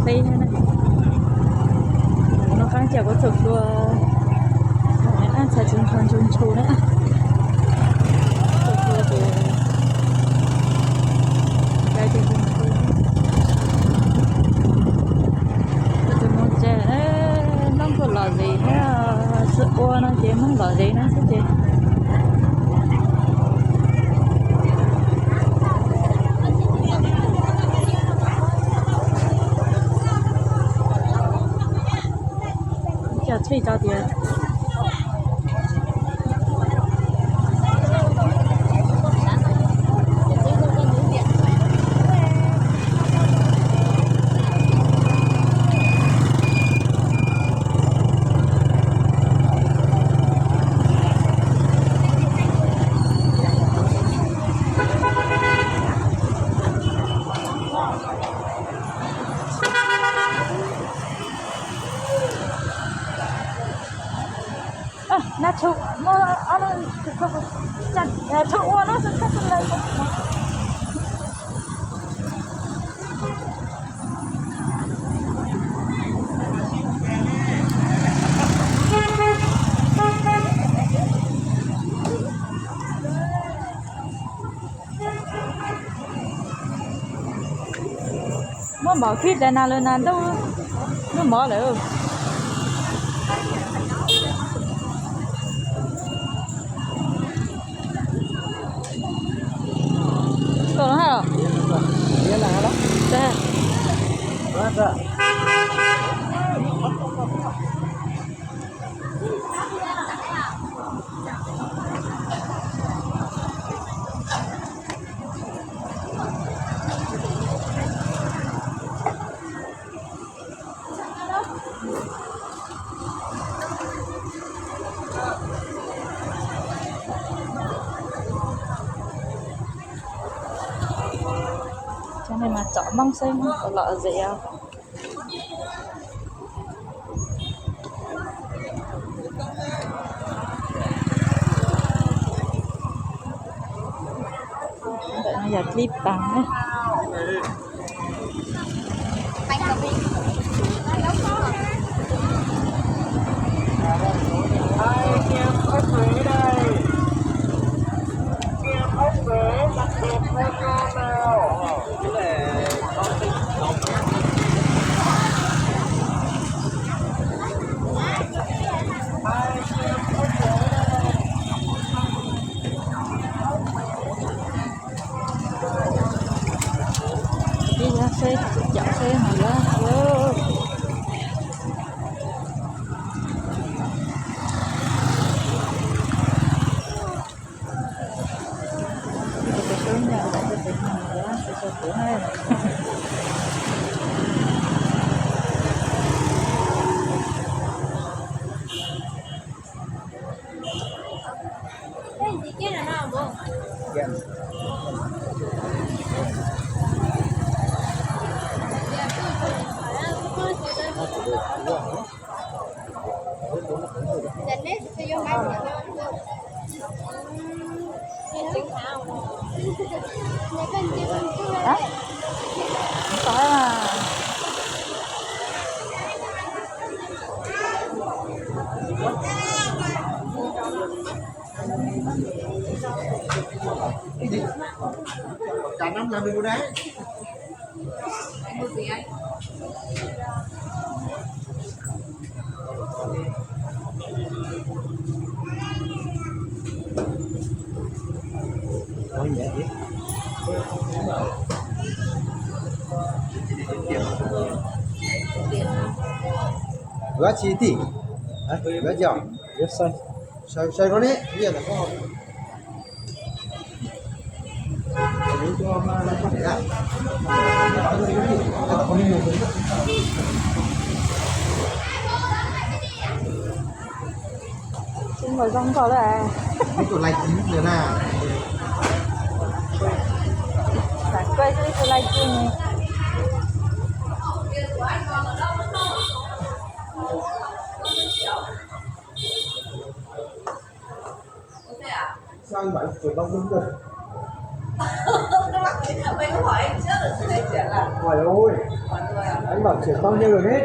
Ub, no qab cas kuv txog tua, qab txhais tsis ntshaw ntshaw ntshaw na. Txog tua ces cai ces ntshaw. Tus mus tsev, Hmoob kuj lom zem thiab, tsis ua no ces Hmoob lom zem na xwb ces. Cov tsheb tso tias. Ơ, na tshuav muaj ob leeg, tshuav ua no xwb, muab npaum khib tas nas lawm nas ntuj, ntuj mov lawm. Koj los hais los? Cov no mas tsom Hmoob xwb, Hmoob puas lom zem os. Ntawm no yog dlib pas na. Ib yog seb caum seb mas yuav Yuav tsis tij, yuav cov, sai sai rau ne. Tsis muaj zoo nkauj lawm. Tus lais kis na. Lam kuaj ib tus lais kis. Ua, ua, ua, txiav tau nyiaj lawm ne.